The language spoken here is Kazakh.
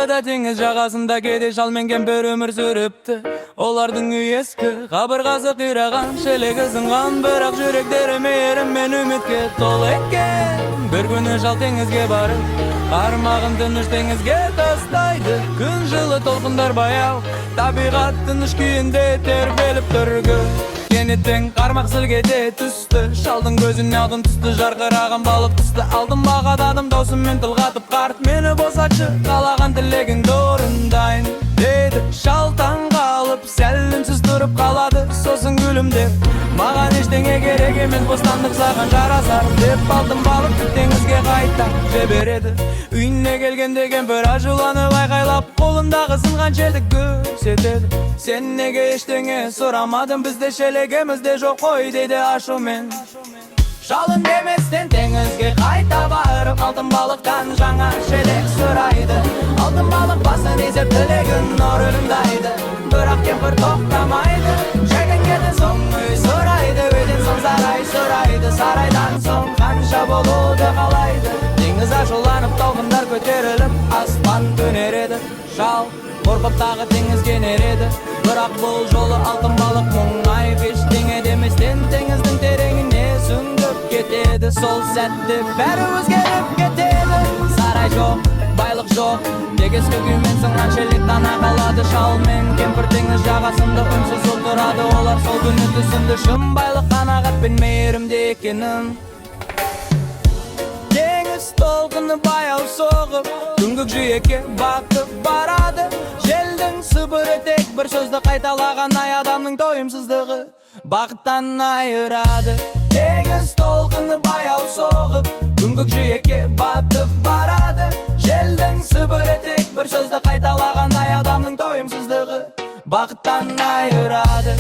Бұрынғыда теңіз жағасында кедей шал мен кемпір өмір сүріпті. Олардың үйі ескі, қабырғасы қираған, шелегі сынған, бірақ жүректері мейірім мен үмітке толы екен. Бір күні шал теңізге барып, қармағын тыныш теңізге тастайды. Күн жылы, толқындар баяу, табиғат тыныш күйінде тербеліп тұр. Кенеттен қармақ зілк ете түсті. Шалдың көзіне алтын түсті жарқыраған балық түсті. «Алтын бақа!» – дедім даусыммен тіл қатып. «Қарт, мені босатшы, қалаған тілегіңді орындайын», – деді. Шал таң қалып, сәл үнсіз тұрып қалады. Сосын күлімдеп: «Маған ештеңе керек емес, бостандық саған жарасар», – деп алтын балықты теңізге қайта жібереді. Үйіне келгенде кемпір ашуланып айқайлап, қолындағы сынған шелекті көрсетеді. «Сен неге ештеңе сұрамадың? Бізде шелегіміз де жоқ қой», – дейді ашумен. Шал үндеместен теңізге қайта барып, алтын балықтан жаңа шелек сұрайды. Алтын балық басын изеп, тілегін орындайды. Бірақ кемпір тоқтамайды: шегінгеннен соң үй сұрайды, үйден соң сарай сұрайды, сарайдан соң ханша болуды қалайды. Теңіз ашуланып, толқындар көтеріліп, аспан түнереді. Шал қорқып, тағы теңізге енеді. Бірақ бұл жолы алтын балық мұңайып, ештеңе деместен теңіздің тереңіне сүңгіп кетеді. Сол сәтте бәрі өзгеріп кетеді: сарай жоқ, байлық жоқ, тек ескі күймен сынған шелек қана қалады. Шал мен кемпір теңіз жағасында үнсіз отырады. Олар сол күні түсінді: шын байлық қанағат пен мейірімде екенін. Теңіз толқыны баяу соғып, күңгірт жиекке батып барады. Желдің сыбыры тек бір сөзді қайталаған: ай, адамның тойымсыздығы бақыттан айырады. Теңіз толқыны баяу соғып, күңгірт жиекке батып барады. Желдің сыбыры тек бір сөзді қайталаған: ай, адамның тойымсыздығы бақыттан айырады.